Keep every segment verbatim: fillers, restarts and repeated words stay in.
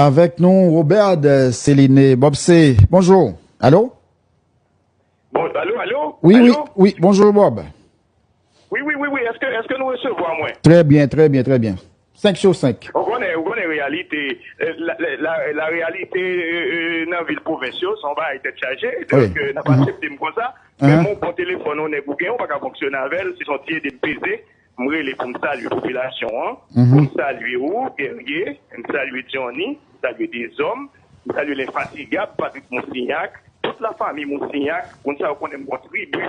Avèk nou, Robert de Céline. Bob C, bonjou. Alo? Bon, alo, alo? Wi, wi, wi, bonjou, Bob. Wi, wi, wi, wi. Èske, èske nou resevwa mwen? Trè byen, trè byen, trè byen. Senk sou senk. Ou konnen, ou konnen reyalite, eh, la, la, la, la reyalite eh, eh, nan vil pwovens yo, se yon bagay tèt chaje. Donk, eh, n ap aksepte m konsa. Men mwen pran telefòn yon nèg ou gen, ou pa ka fonksyone avè l, se yon ti ede m peze. M rele pou m salye popilasyon an, pou m salye ou, Guerrier, m salye Johnny, m salye Dezòm, m salye Lenfatigab, Patrick Monsignac, tout lafanmi Monsignac, moun sa yo konnen m gon tribi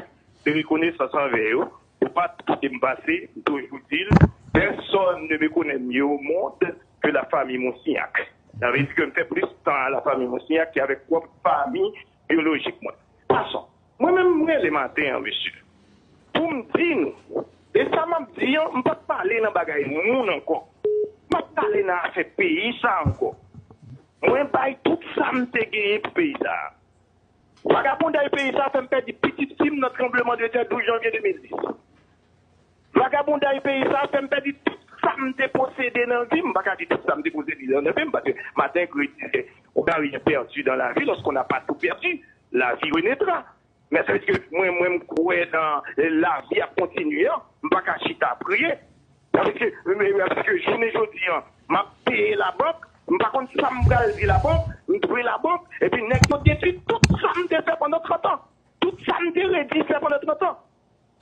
de rekonesans anvè yo, yo pa tout kote m pase, m toujou di l, personne ne me connaît mieux au monde que la famille Monsignac. Sa vle di ke m fè plis tan a lafanmi Monsignac ke avèk pwòp fanmi byolojik mwen. Passons. Mwen menm m rele maten an, mesye, pou m di nou, e sa m ap di an, m p ap pale nan bagay moun ankò. M ap pale nan afè peyi sa ankò. Mwen bay tout sa m te genyen pou peyi sa. Vagabonday peyi sa fè m pèdi pitit fi m nan tranbleman de tè douz janvye de mil dis. Vagabonday peyi sa fè m pèdi tout sa m te posede nan vi m. M pa ka di tout sa m te posede nan vi m, paske maten kredi se on n'a rien perdu dans la vie, lorsqu'on n'a pas tout perdu, la vie renaîtra. Men sa vle di ke mwen, mwen m kwè nan lavi ap kontinye an, m pa ka chita priye. Sa vle di ke, men, men, paske jounen jodi an, m ap peye labank, m pa konn sa m pral di labank, m dwe labank, epi nèg yo detwi tout sa m te fè pandan trant an. Tout sa m te redi fè pandan trant an.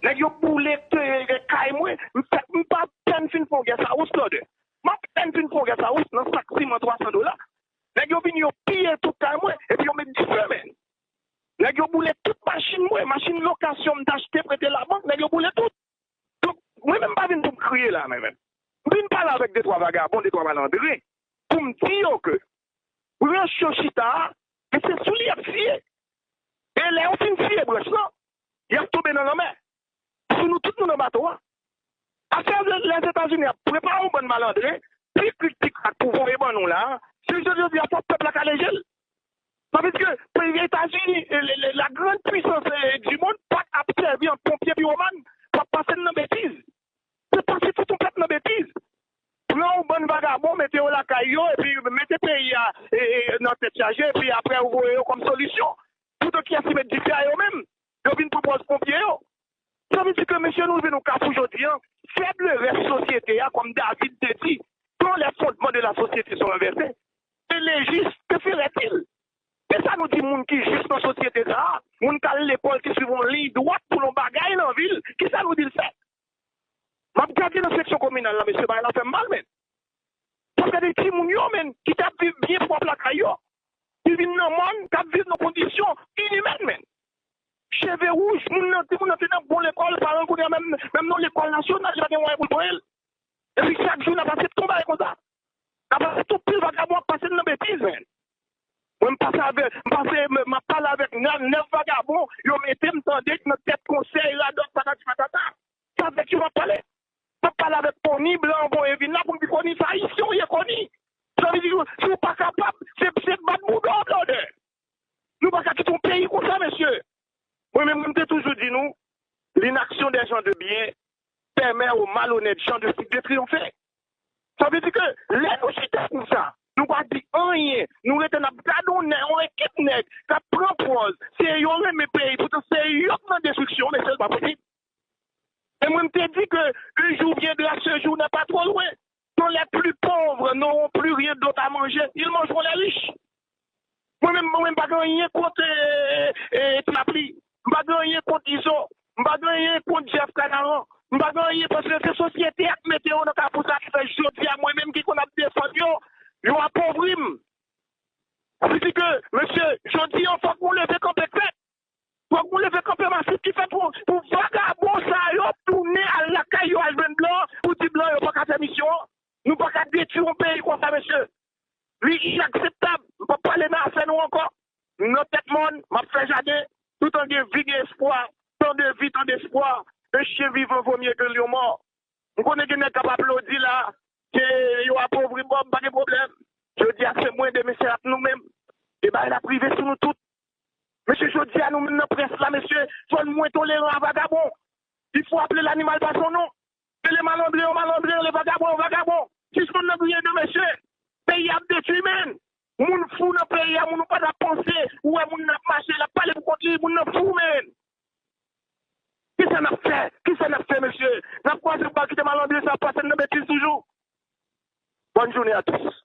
Nèg yo boule kay mwen, m fèk m pa pèn fin fè yon guest house, Lòdè. M ap pèn fin fè yon guest house nan sak siman twa san dola. Nèg yo vin yo piye tout kay mwen, epi yo met dife, men. Nèg yo boule tout machin mwen, machin lokasyon m t achte prete labank, nèg yo boule tout. Donk, mwen menm m pa vin pou m kriye la, mwen menm. M vin pale avèk de twa vagabon, de twa malandren, pou m di yo ke branch yo chita a, e se sou li y ap siye. E lè yo fin siye branch lan, y ap tonbe nan lanmè. Sou nou tout nou nan bato a. Afè Lèzetazini ap prepare yon bann malandren, pi krik pi krak pou voye ban nou la, se jodi jodi a fòk pèp la kale je l. Sa vle di ke peyi Etazini, la grande puissance du monde, pa t ap sèvi an ponpye piwoman pou ap pase n nan betiz. Se pase tout yon pèp nan betiz. Pran yon bann vagabon, mete yo lakay yo, epi mete peyi a nan tèt chaje, epi apre ou voye yo kòm solisyon. Poutan kiyès ki met dife a yo menm? Yo vin pou pòz ponpye yo. Sa vle di ke mesye nou rive nan kafou jodi an, faible reste sosyete a, kòm David te di, quand les fondements de la société sont renversés, et les justes, que feront-ils? Kisa nou di moun ki jis nan sosyete sa a? Moun k al lekòl, ki swiv yon liy dwat pou yon bagay nan vi l, kisa nou di l fè? M ap gade nan seksyon kominal la, mesye, bagay la fè m mal, men. W ap gade timoun yo, men, ki t ap viv byen pwòp lakay yo, ki vin nan mòn, k ap viv nan kondisyon inimèn, men. Cheve wouj, moun nan, timoun nan te nan bon lekòl, paran l kounye a menm, menm nan lekòl nasyonal, li pa gen mwayen pou l voye l. Epi chak jou n ap asepte yon bagay konsa. N ap asepte yon pil vagabon ap pase n nan betiz, men. Mwen m pase avè, m pase, m ap pale avèk nèf, nèf vagabon, yo mete m tande nan tèt konsèy, radòt, patati patata. Se avèk yo m ap pale. M ap pale avèk Koni, blan an voye vin la pou m di Koni, se ayisyen w ye Koni. Sa vle di, si w pa kapab, se, se bat bouda w, Blòdè. Nou pa ka kite yon peyi konsa, mesye. Mwen menm, mwen te toujou di nou, l'inaction des gens de bien permet aux malhonnêtes gens de, de triompher. Sa vle di ke lè nou chita konsa, nou pa di anyen, nou rete n ap gade yon nèg, yon ekip nèg k ap pran pòz, se yo renmen peyi, poutan se yo k nan destriksyon, mesye, l pa posib. E mwen m te di ke un jour viendra, ce jour n'est pas trop loin, quand les plus pauvres n'auront plus rien d'autre à manger, ils mangeront les riches. Mwen menm, mwen menm pa gen anyen kont Trapli, m pa gen anyen kont Izo, m pa gen anyen kont Jeff Canaran, m pa gen anyen paske se sosyete a k mete yo nan kafou sa ki fè jodi a mwen menm ki konn ap defann yo, yo apovri m. Sa vle di ke, mesye, jodi an fòk nou leve kanpe fèt. Fòk nou leve kanpe masif ki fè pou, pou vagabon sa yo tounen al lakay yo al jwenn blan pou di blan yo pa ka fè misyon an. Nou pa ka detwi yon peyi konsa, mesye. Li inakseptab. M p ap pale nan afè nou ankò. M nan tèt mòn, m ap fè jaden. Toutan gen vi, gen espwa. Tant de vie, tant d'espoir. Un chien vivant vaut mieux qu'un lion mort. M konnen gen nèg k ap aplodi la, ke yo apovri Bob, pa gen pwoblèm. Jodi a se mwen, demen se ap nou menm. E bagay la ap rive sou nou tout. Mesye, jodi a nou menm nan près la, mesye, fò n mwen toleran a vagabon. Il faut appeler l'animal par son nom. Rele malandren yo malandren, rele vagabon yo vagabon. Sispann nan griyen de mesye. Peyi a ap detwi, menn. N ap mache, n ap pale pou kont li, moun nan fou, men. Kisa n ap fè? Kisa n ap fè, mesye? N ap kwaze bal, kite malandren sa ap pase n nan betiz toujou. Bonne journée à tous.